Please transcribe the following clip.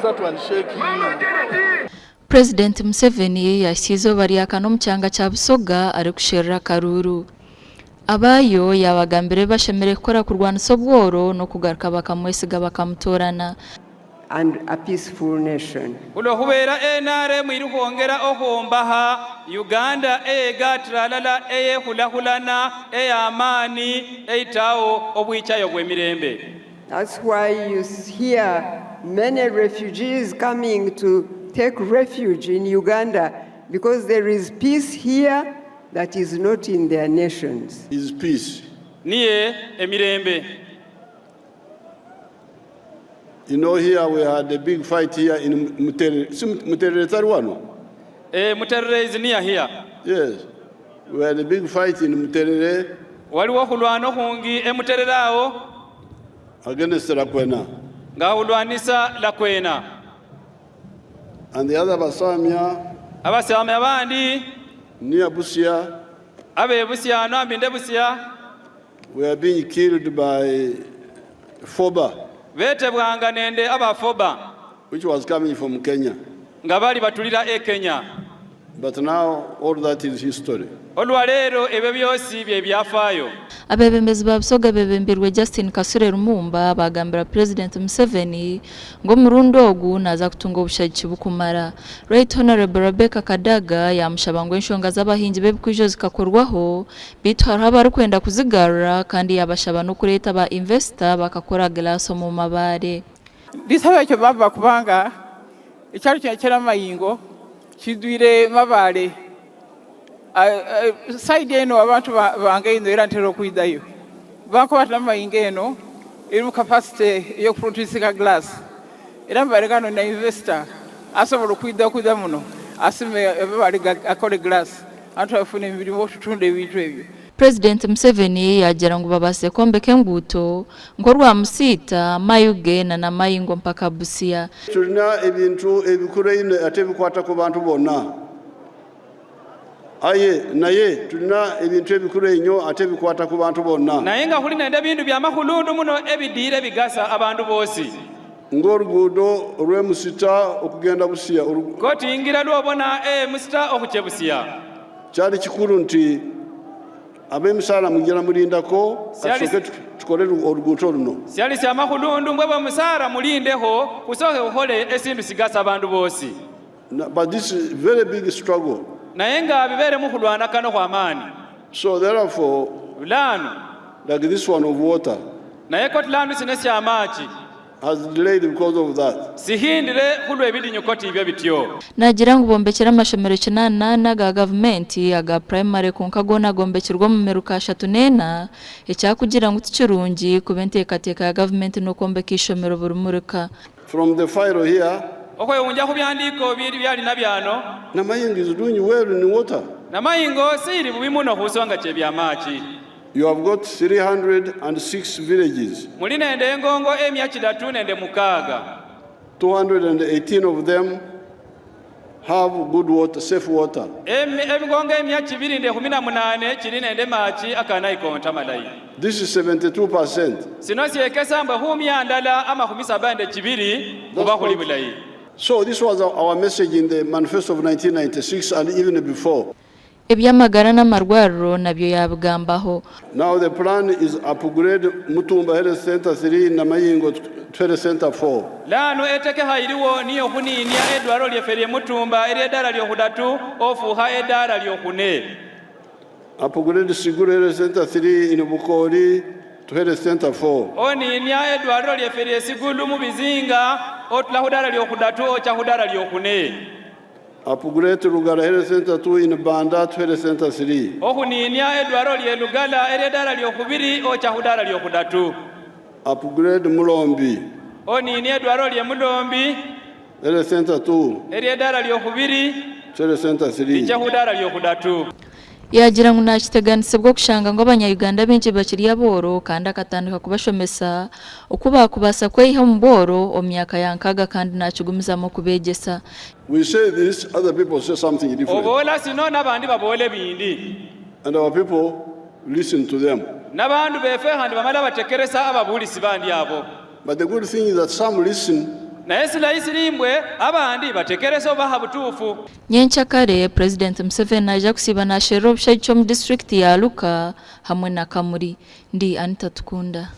that one shake you. Purezidenti Museveni yahitsya eizooba rya kana omu kyanga kya Busoga arikusherura akaruuru. Abaayo yaabagambira ebi bashemereire kukora kurwanisa obworo n'okugaruka bakamwesiga bakamutoorana. and a peaceful nation. Khulwo khubeera NRM ili khwongera okhwombaha Uganda eyegatira alala, eyekhulakhulana, eyamaani, eitawo obwichayo bwemirembe. That's why you hear many refugees coming to take refuge in Uganda because there is peace here that is not in their nations. Is peace. Niye emirembe. You know here we had a big fight here in Muterere. Si Muterere tali wano? Eh, Muterere is near here. Yes. We had a big fight in Muterere. Waliwo khulwana khungi e Muterere awo. Against Lakwena. Nga khulwanisa Lakwena. And the other Basamia. Abasamia abandi. Near Busia. Abe Busia ano ambi nde Busia. Were being killed by Foba. Beetebwanga nende aba Foba. Which was coming from Kenya. Nga bali batulira e Kenya. But now all that is history. Olwaleero ebyo byosi bye byafaayo. Abeebembezi ba Busoga beebembirwe Justin Kasule Lumumba baagambira Purezidenti Museveni ngu omurundi ogu naaza kutunga obushagiki bukumara. Right Honourable Rebecca Kadaga yaamushaba ngu enshonga z'abahingi b'ebikwijo zikakorwaho Beitu hariho abarikwenda kuzigarura kandi yaabashaba n'okureeta ba invesita bakakora gilaasi omu mabaare. Ndisaba ekyo baba kubanga ekyaro kyangye kya Namayingo kidwire mabaare. Side eno abantu bange inho era ntera okwidhayo. Bankoba bati Namayingo eno erimu capacity ey'okuproducinga glass era amabaare gano na investor asobola okwidha okwidha muno asime amabaare akole glass. Abantu bafuna emirimo tutunda ebintu ebyo. Purezidenti Museveni yaagira ngu babaasize kwombeka enguuto nk'orwa Musiita, Mayuge na Namayingo mpaka Busia. Tulina ebintu ebikuru einho ate ebikwata ku bantu bona. Aye, naye, tulina ebintu ebikuru einho ate ebikwata ku bantu bona. Naye nga khuli nende ebindu bya makhulundu muno ebidiira ebigasa abandu boosi. Ng'oluguudo olw'e Musita okugenda Busia. Koti ingira lwobona e Musita okhuchia Busia. Kyali kikulu nti ab'emisaala mugira mulindako katusooke tukole oluguuto luno. Syali sya makhulundu mbwe b'omusaara mulindekho khusooke khukhole esindu sigasa abandu boosi. But this is very big struggle. Naye nga bibeeremu khulwanakana khw'amaani. So therefore, Bulaanu. like this one of water. Naye koti laanu sino esy'amaachi. Has delayed because of that. Sihiindire hulw'ebidinyu koti ebyo bityo. Naagira ngu bombekire amashomero 84 aga gavumenti aga purayimare kwonka goona gombekirwe omu miruka 34, ekyakugira ngu tikirungi kuba enteekateeka ya gavumenti n'okwombeka eishomero buri muruka. From the file here. Okhwewunja khu byandiiko byali nabyo ano. Namayingo is doing well in water. Namayingo siili bubi muno khusonga che byamaachi. You have got 306 villages. Muli nende engongo emia chidatu nende mukaaga. 218 of them have good water, safe water. Emigongo emia chibili nende ekhumi na munane chili nende maachi akanaikonta malayi. This is 72%. Sino syekesa mbwe khumia ndala amakhumi saba nende chibili khuba khuli bulayi. So this was our message in the manifesto of 1996 and even before. Eby'amagara n'amarwariro nabyo yaabigambaho. Now the plan is upgrade Mutumba Health Centre 3 Namayingo Health Centre 4. Laano etekeha yiliwo niyo okhuniinia edwaliro lyefwe lye Mutumba elye edaala lyokhudatu ofuukha edaala lyokhune. Upgrade Sigulu Health Centre 3 in Bukooli to Health Centre 4. Oniinia edwaliro lyefwe lye Sigulu mu bizinga otula khudaala lyokhudatu ocha khudaala lyokhune. Upgrade Lugala Health Centre 2 in Banda to Health Centre 3. Okhuniinia edwaliro lye Lugala elye edaala lyokhubili ocha khudaala lyokhudatu. Upgrade Mulombi. Oniinia edwaliro lye Mulombi. Health Centre 2. Elye edaala lyokhubili. Health Centre 3. Licha khudaala lyokhudatu. Yaagira ngu naakiteganisibwa okushanga ngu abanya-Uganda baingi bakiri abooro kandi akatandika kubashomesa oku baakubaasa kweyiha omu bworo omu myaka ya nkaaga kandi naakigumizamu okubeegyesa. We say this, other people say something different. Oboola sino n'abandi baboola ebindi. And our people listen to them. N'abandu befe khandi bamala batekeresa ababuulisi bandi abo. But the good thing is that some listen. Naye silayi sili mbwe abandi batekerese oba ha butuufu. Nyenkyakare, Purezidenti Museveni naija kusiiba nasherura obushagiki omu disiturikiti ya Luka hamwe na Kamuli. Ndi Anita Tukunda.